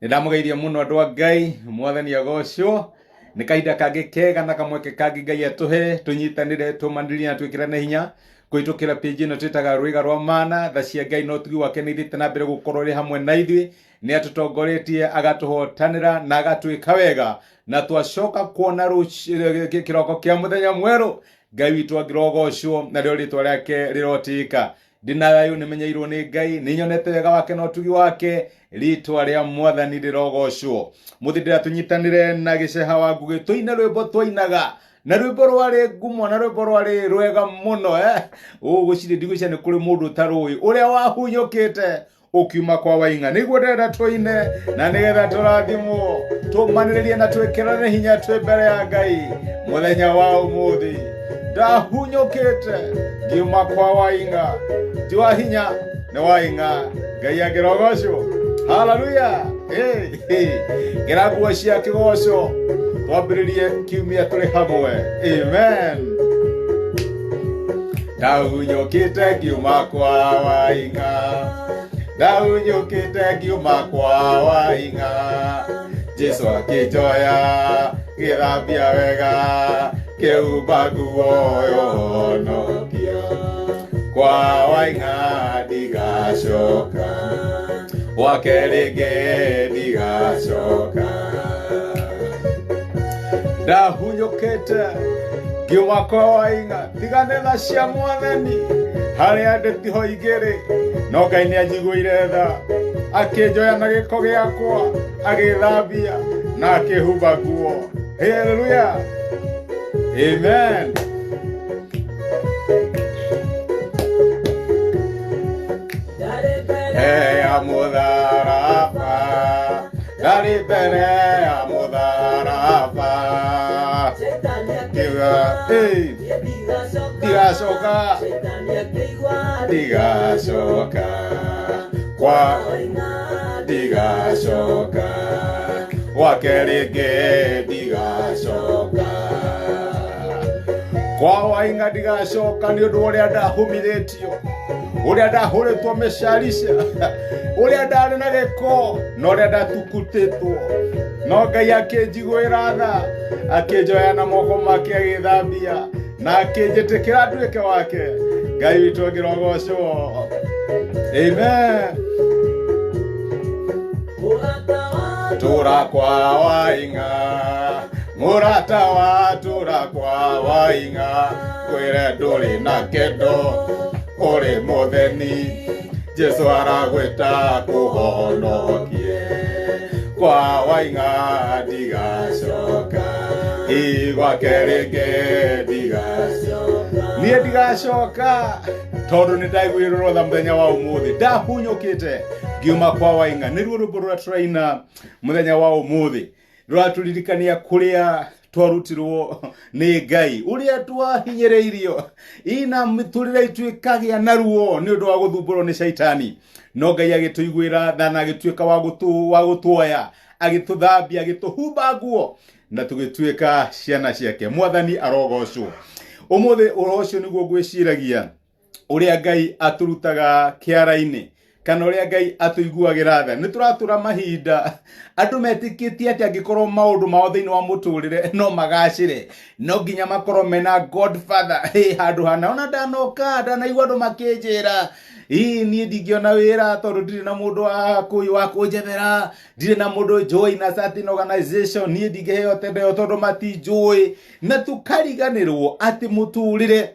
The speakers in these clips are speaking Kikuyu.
Nĩ ndamũgeithia mũno andũ a Ngai, mwathani agocwo. Nĩ kahinda kangĩ kega na kamweke kangĩ Ngai atũhe tũnyitanĩre, tũmanĩrie na twĩkĩrane hinya kũhĩtũkĩra page ĩno twĩtaga Rwĩga rwa Mana. Tha cia Ngai na ũtugi wake nĩ ithiĩte na mbere gũkorwo ĩrĩ hamwe na ithuĩ. Nĩ atũtongoretie, agatũhotanĩra na agatwĩka wega, na twacoka kuona kĩroko kĩa mũthenya mwerũ. Ngai witũ angĩrogocwo narĩo rĩtwa rĩake rĩrotĩĩka. Ndĩ na thayũ, nĩmenyeirwo nĩ Ngai, nĩnyonete wega wake na ũtugi wake, rĩtwa rĩa mwathani rĩrogocwo. Mũthĩ ndĩra tũnyitanĩre na gĩceha wa Ngũgĩ tũine rwĩmbo twainaga, na rwĩmbo rwarĩ ngumo na rwĩmbo rwarĩ rwega mũno. Ũgwĩciria ndigwĩciria nĩ kũrĩ mũndũ ũtarũĩ ũrĩa wahunyũkĩte ũkiuma kwa Waing'a. Nĩguo ndĩrenda tũine na nĩgetha tũrathimwo, tũmanĩrĩrie na twĩkĩrane hinya twĩ mbere ya Ngai mũthenya wa ũmũthĩ. Ndahunyũkĩte ngiuma kwa Waing'a, ti wa hinya nĩ Waing'a. Ngai angĩrogocwo, haleluya. Hey, hey. Ngĩra nguo cia kĩgoco, twambĩrĩrie kiumia tũrĩ hamwe. Amen. Ndahunyũkĩte ngiuma kwa Waing'a, ndahunyũkĩte ngiuma kwa Waing'a, Jesu akĩnjoya gĩthambia wega, kĩhumba nguo yohonokia, kwa Waing'a ndigacoka, gwake rĩngĩ ndigacoka. Ndahunyũkĩte ngiuma kwa Waing'a, tigane tha cia mwathani harĩa ndĩ tiho igĩrĩ, no Ngai nĩ anjiguĩire tha, akĩnjoya na gĩko gĩakwa, agĩthambia na akĩhumba nguo. Haleluya, amen. Mbere ya mũtharaba, ndarĩ mbere ya mũtharaba, kiuga "Ĩ, ndigacoka, ndigacoka kwa, ndigacoka gwake rĩngĩ, ndigacoka kwa Waing'a, ndigacoka nĩ ũndũ wa ũrĩa ndahũmithĩtio, ũrĩa ndahũrĩtwo mĩcarica, ũrĩa ndarĩ na gĩko na ũrĩa ndatukutĩtwo, no Ngai akĩnjiguĩra tha, akĩnjoya na moko make, agĩthambia na akĩnjĩtĩkĩra nduĩke wake. Ngai witũ angĩrogocwo. Amen. Tũra kwa Waing'a, mũrata wa tũra kwa Waing'a, kwĩre ndũrĩ na kĩndũ, ũrĩ mũtheni, Jesu aragwĩta kũhonokie, kwa Waing'a ndigacoka, ĩ gwake rĩngĩ ndigacoka, niĩ ndigacoka tondũ nĩ ndaiguĩrĩrwo tha mũthenya wa ũmũthĩ. Ndahunyũkĩte ngiuma kwa Waing'a, nĩruo rwĩmbo rũrĩa tũraina mũthenya wa ũmũthĩ, rũratũririkania kũrĩa twarutirwo nĩ Ngai, ũrĩa twahinyĩrĩirio ina mĩtũrĩre itũ ĩkagĩa na ruo nĩ ũndũ wa gũthumbũrwo nĩ caitani, no Ngai agĩtũiguĩra tha na agĩtuĩka wa gũtuoya, agĩtũthambia, agĩtũhumba nguo na tũgĩtuĩka ciana ciake. Mwathani arogocwo. Ũmũthĩ ũhoro ũcio nĩguo ngwĩciragia, ũrĩa Ngai atũrutaga kĩara-inĩ kana ũrĩa Ngai atũiguagĩra tha. Nĩ tũratũra mahinda andũ metĩkĩtie atĩ angĩkorwo maũndũ mao thĩinĩ wa mũtũrĩre no magacĩre, no nginya makorwo mena godfather. Hey, handũ hana ona ndanoka ndanaigua andũ makĩnjĩra, ii niĩ ndingĩona wĩra tondũ ndirĩ na mũndũ wa kũnjethera, ndirĩ na mũndũ njũĩ na certain organization, niĩ ndingĩheo tenda ĩyo tondũ matinjũĩ. Na tũkariganĩrwo atĩ mũtũrĩre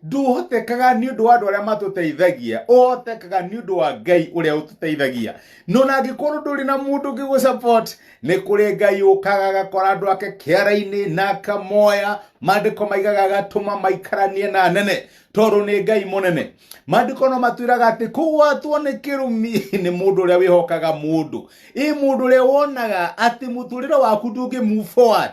ndũhotekaga nĩ ũndũ wa andũ arĩa matũteithagia, ũhotekaga nĩ ũndũ wa Ngai ũrĩa ũtũteithagia. No na angĩkorwo ndũrĩ na mũndũ ũngĩ support, nĩ kũrĩ Ngai ũkaga agakora andũ ake kĩara-inĩ na akamoya. Maandĩko maigaga agatũma maikaranie na anene, tondũ nĩ Ngai mũnene. Maandĩko no matwĩraga atĩ kũgwatwo nĩ kĩrumi nĩ mũndũ ũrĩa wĩhokaga mũndũ, ĩ mũndũ ũrĩa wonaga atĩ mũtũrĩre waku ndũngĩ move forward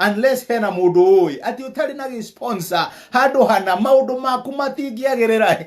unless hena mũndũ ũĩ atĩ ũtarĩ na gĩsponsor handũ hana maũndũ maku matingĩagĩrĩra.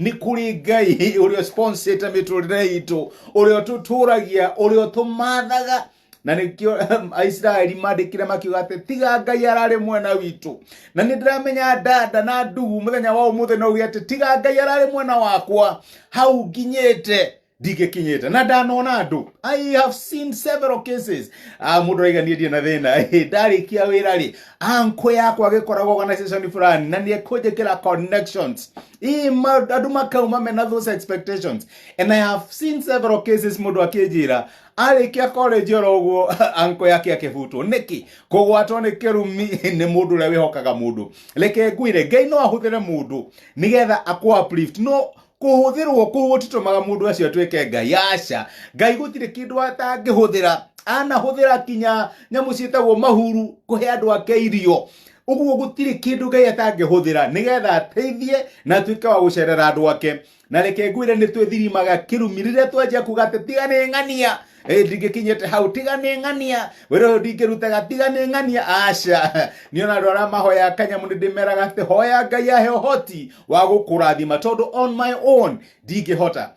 Nĩ kũrĩ Ngai ũrĩa sponsete mĩtũrĩre itũ, ũrĩa ũtũtũragia, ũrĩa ũtũmathaga. Na nĩkĩo Aisiraeli mandĩkire makiuga atĩ tiga Ngai ararĩ mwena witũ. Na nĩ ndĩramenya ndanda na ndugu mũthenya wa ũmũthĩ no uge atĩ tiga Ngai ararĩ mwena wakwa, hau nginyĩte. Ndingĩkinyĩte na ndanona andũ. I have seen several cases. Ah, mũndũ araiga niĩ ndirĩ na thĩna. Ĩ, ndarĩkia wĩra rĩ, anko yakwa agĩkoragwo organization fulani na nĩ ekũnjĩkĩra connections. Ĩ, andũ makauma mena those expectations, and I have seen several cases mũndũ akĩnjĩra arĩkia college oro ũguo anko yake akĩbutwo. Nĩkĩ? Kũgwatwo nĩ kĩrumi nĩ mũndũ ũrĩa wĩhokaga mũndũ. Reke ngwĩre, Ngai no ahũthĩre mũndũ nĩgetha akũ uplift, no kũhũthĩrwo kũu gũtitũmaga mũndũ acio atuĩke Ngai. Aca, Ngai gũtirĩ kĩndũ atangĩhũthĩra. Anahũthĩra kinya nyamũ ciĩtagwo mahuru kũhe andũ ake irio. Ũguo gũtirĩ kĩndũ Ngai atangĩhũthĩra nĩgetha ateithie na atuĩke wa gũcerera andũ ake. Na reke ngwĩre, nĩ twĩthirimaga kĩrumi rĩrĩa twanjia kuga atĩ tiga nĩ ng'ania, ĩ ndingĩkinyĩte hau, tiga nĩ ng'ania, wĩra ũyũ ndingĩrutaga, tiga nĩ ng'ania. Aca, niĩ ona andũ arĩa mahoyaga kanyamũ nĩ ndĩmeraga atĩ hoya Ngai ahe ũhoti wa gũkũrathima, tondũ on my own ndingĩhota.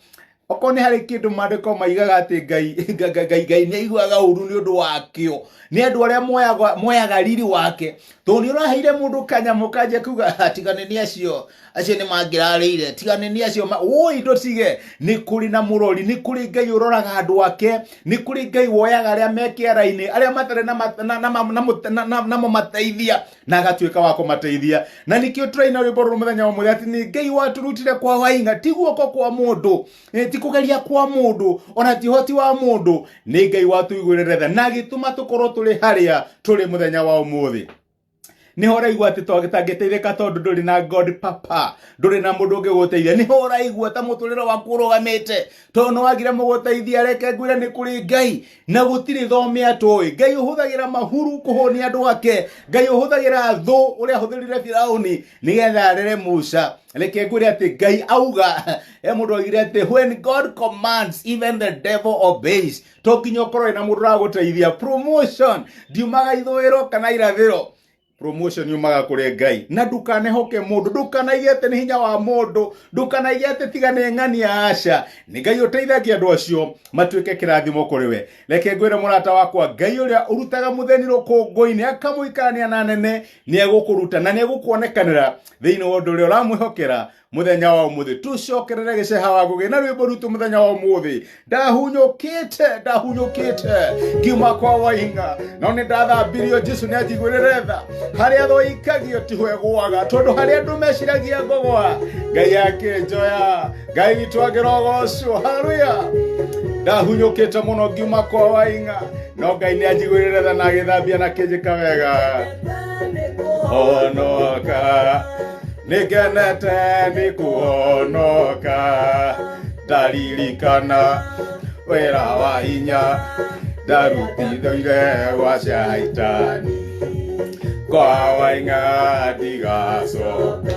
Okorwo nĩ harĩ kĩndũ maandĩko maigaga atĩ Ngai Ngai Ngai Ngai nĩ aiguaga ũru nĩ ũndũ wakĩo, nĩ andũ arĩa moyaga riri wake, tondũ nĩ ũraheire mũndũ kanyamũ kanjia kuga, "Ah, tiga nĩ acio nĩ mangĩrarĩire, tiga nĩ acio wũi ndũtige." Nĩ kũrĩ na mũrori, nĩ kũrĩ Ngai ũroraga andũ ake, nĩ kũrĩ Ngai woyaga arĩa me kĩara-inĩ, arĩa matarĩ na mũmateithia, na agatuĩka wa kũmateithia. Na nĩkĩo tũraina rwĩmbo rũrũ mũthenya wa ũmũthĩ atĩ nĩ Ngai watũrutire kwa Waing'a, ti guoko kwa mũndũ, ti kũgeria kwa mũndũ, ona ti ũhoti wa mũndũ. Nĩ Ngai watũiguĩrĩre tha na agĩtũma tũkorwo tũrĩ harĩa tũrĩ mũthenya wa ũmũthĩ. Nĩho ũraigua atĩ tũtangĩteithĩka tondũ ndũrĩ na god papa, ndũrĩ na mũndũ ũngĩgũteithia. Nĩho ũraigua ta mũtũrĩre waku ũrũgamĩte tondũ nĩ wagire mũgũteithia. Reke ngwĩre, nĩ kũrĩ Ngai na gũtirĩ thome atũĩ. Ngai ũhũthagĩra mahuru kũhũnia andũ ake. Ngai ũhũthagĩra thũ ũrĩa ahũthĩrire Firauni nĩgetha arere Musa. Reke ngwĩre atĩ Ngai auga, he mũndũ oigire atĩ when God commands, even the devil obeys. To nginya ũkorwo wĩna mũndũ ũragũteithia. Promotion ndiumaga ithũĩro kana irathĩro, promotion yumaga kũrĩ Ngai. Na ndũkanehoke mũndũ, ndũkanaige atĩ nĩ hinya wa mũndũ, ndũkanaige atĩ tiga nĩ ng'ania. Aca, nĩ Ngai ũteithagia andũ acio matuĩke kĩrathimo kũrĩ we. Reke ngwĩre mũrata wakwa, Ngai ũrĩa ũrutaga mũtheni rũkũngũ-inĩ akamũikarania na nene nĩ egũkũruta na nĩ egũkuonekanĩra thĩinĩ wa ũndũ ũrĩa ũramwĩhokera mũthenya wa ũmũthĩ. Tũcokerere gĩceha wa ngũgĩ na rwĩmbo rwitũ mũthenya wa ũmũthĩ. Ndahunyũkĩte, ndahunyũkĩte ngiuma kwa Waing'a, no nĩ ndathambirio. Jesu nĩ anjiguĩrĩre tha. Harĩa thũikagio tiho egũaga, tondũ harĩa andũ meciragia ngũgwa, Ngai akĩnjoya. Ngai witũ angĩrogocwo. Haleluya. Ndahunyũkĩte mũno ngiuma kwa Waing'a, no Ngai nĩ anjiguĩrĩre tha na agĩthambia na akĩnjĩka wega. Honoka, nĩngenete nĩ kũhonoka, ndaririkana wĩra wa hinya ndarutithĩire gwa Shaitani. Kwa Waing'a ndigacoka,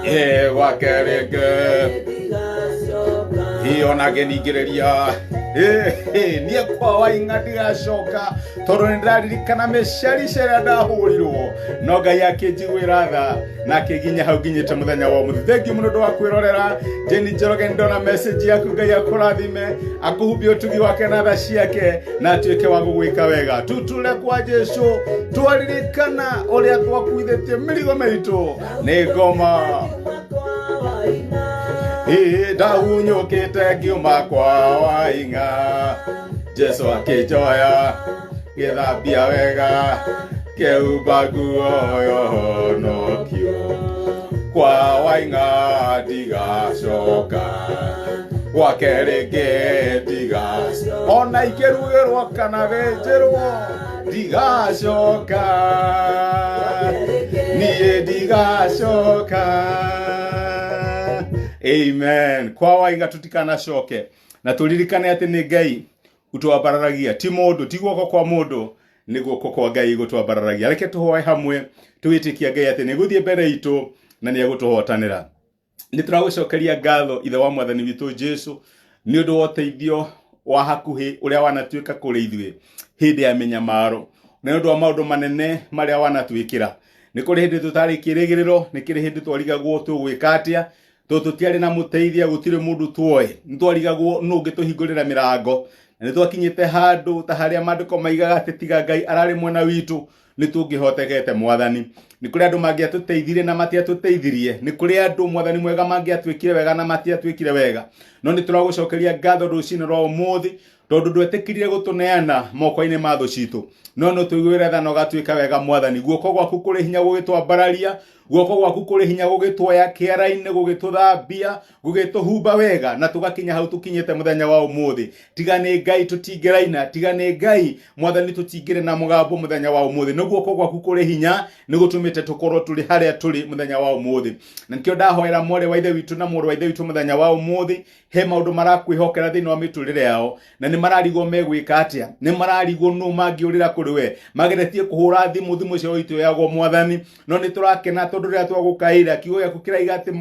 ĩ gwake rĩngĩ ona ngĩningĩrĩria. Niĩ kwa Waing'a ndigacoka, tondũ nĩ ndĩraririkana mĩcarica ĩrĩa ndahũrirwo, no Ngai akĩnjiguĩra tha na akĩnginya hau nginyĩte mũthenya wa ũmũthĩ. Thengiũ mũno ũndũ wa kwĩrorera. Jeni Njoroge, ndona message yaku. Ngai akũrathime, akũhumbie ũtugi wake na tha ciake, na atuĩke wa gũgwĩka wega. Tutule kwa Jesu twaririkana ũrĩa twakuithĩtie mĩrigo mĩritũ nĩ ngoma. Ĩ, ndahunyũkĩte ngiuma kwa Waing'a, Jesu akĩnjoya, gĩthambia wega, kĩhumba nguo yohonokio. Kwa Waing'a ndigacoka, gwake rĩngĩ ndigacoka, ona ingĩrugĩrwo kana thĩnjĩrwo, ndigacoka, niĩ ndigacoka. Amen. Kwa Waing'a tutikanacoke, na tũririkane atĩ nĩ Ngai utwambararagia, ti mũndũ, ti guoko kwa mũndũ, nĩ guoko kwa Ngai gũtwambararagia. Reke tũhoe hamwe tũgĩtĩkia Ngai atĩ nĩ gũthiĩ mbere itũ na nĩ egũtũhotanĩra. Nĩ tũragũcokeria ngatho, Ithe wa Mwathani witũ Jesu, nĩ ũndũ wa ũteithio wa hakuhĩ ũrĩa wanatuĩka kũrĩ ithuĩ hĩndĩ ya mĩnyamaro, na nĩ ũndũ wa maũndũ manene marĩa wanatwĩkĩra. Nĩ kũrĩ hĩndĩ tũtarĩ kĩrĩgĩrĩro, nĩ kĩrĩ hĩndĩ twarigagwo tũgwĩka atĩa, tondũ tũtiarĩ na mũteithia, gũtirĩ mũndũ tuoĩ, nĩ twarigagwo nũ ũngĩtũhingũrĩra mĩrango. Na nĩ twakinyĩte handũ ta harĩa maandĩko maigaga atĩ tiga Ngai ararĩ mwena witũ nĩ tũngĩhotekete mwathani. Nĩ kũrĩ andũ mangĩatũteithirie na matiatũteithirie. Nĩ kũrĩ andũ mwathani mwega mangĩatwĩkire wega na matiatwĩkire wega. No nĩ tũragũcokeria ngatho rũcinĩ rwa ũmũthĩ tondũ ndwetĩkĩrire gũtũneana moko-inĩ ma thũ citũ, no nĩ ũtũiguĩre tha na ũgatwĩka wega mwathani. Guoko gwaku kũrĩ hinya gũgĩtwambararia, guoko gwaku kũrĩ hinya gũgĩtuoya kĩara-inĩ, gũgĩtũthambia, gũgĩtũhumba wega, na tũgakinya hau tũkinyĩte mũthenya wa ũmũthĩ. Tiga nĩ Ngai tũtingĩraina, tiga nĩ Ngai mwathani tũtingĩrĩ na mũgambo mũthenya wa ũmũthĩ. Nĩ guoko gwaku kũrĩ hinya nĩ gũtũmĩte tũkorwo tũrĩ harĩa tũrĩ mũthenya wa ũmũthĩ. Na nĩkĩo ndahoera mwarĩ wa ithe witũ na mũrũ wa ithe witũ mũthenya wa ũmũthĩ, he maũndũ marakwĩhokera thĩinĩ wa mĩtũrĩre yao na nĩ mararigwo megwĩka atĩa, nĩ mararigwo nũ mangĩũrĩra kũrĩ we. Mageretie kũhũra thimũ, thimũ ciao itioyagwo mwathani, no nĩ tũrakena tondũ rĩrĩa twagũkaĩra kiugo gĩaku kĩraiga atĩ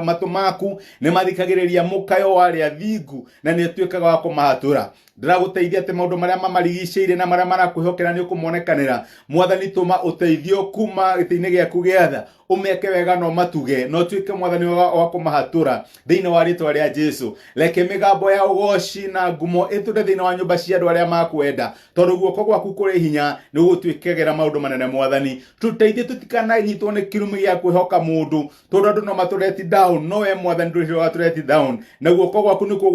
matũ maku nĩ mathikagĩrĩria mũkayo wa arĩa thingu na nĩ ũtuĩkaga wa kũmahatũra. Ndĩragũteithia atĩ maũndũ marĩa mamarigicĩirie na marĩa marakwĩhokera nĩ ũkũmonekanĩra. Mwathani, tũma ũteithio kuma gĩtĩ-inĩ gĩaku gĩa tha, ũmeke wega na ũmatuge, na ũtuĩke mwathani wa kũmahatũra thĩinĩ wa rĩtwa rĩa Jesu. Reke mĩgambo ya ũgoci na ngumo ĩtũre thĩinĩ wa nyũmba cia andũ arĩa makwenda, tondũ guoko gwaku kũrĩ hinya nĩ gũgũtuĩkagĩra maũndũ manene. Mwathani, tũteithie tũtikananyitwo nĩ kĩrumi gĩa kwĩhoka mũndũ, tondũ andũ no matũreti down, no we mwathani ndũrĩ watũreti down, na guoko gwaku nĩkuo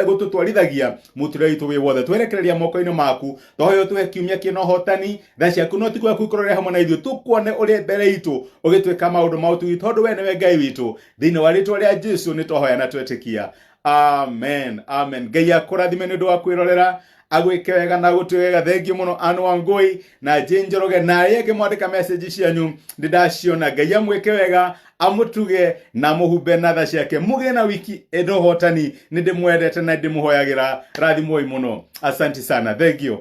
gũtũtwarithagia mũtũrĩre witũ wĩ wothe. Twerekereria moko-inĩ maku, twahoya ũtũhe kiumia kĩna ũhotani. Tha ciaku no tikuo yaku ikorwo hamwe na ithuĩ, tũkuone ũrĩ mbere itũ ũgĩtwĩka maũndũ ma ũtugi, tondũ we nĩwe Ngai witũ. Thĩinĩ wa rĩtwa rĩa Jesu nĩ twahoya na twetĩkia, amen, amen. Ngai akũrathime nĩ ũndũ wa kwĩrorera, agwĩke wega na agũtue wega. Thengiũ mũno Anne Wangũi na Jane Njoroge na arĩa angĩ mwandĩka message cianyu, nĩ ndaciona. Ngai amwĩke wega, amũtuge na amũhumbe na tha ciake. Mũgĩe na wiki ĩno ũhotani. Nĩ ndĩmwendete na ndĩmũhoyagĩra. Rathimwoi mũno, asanti sana, thank you.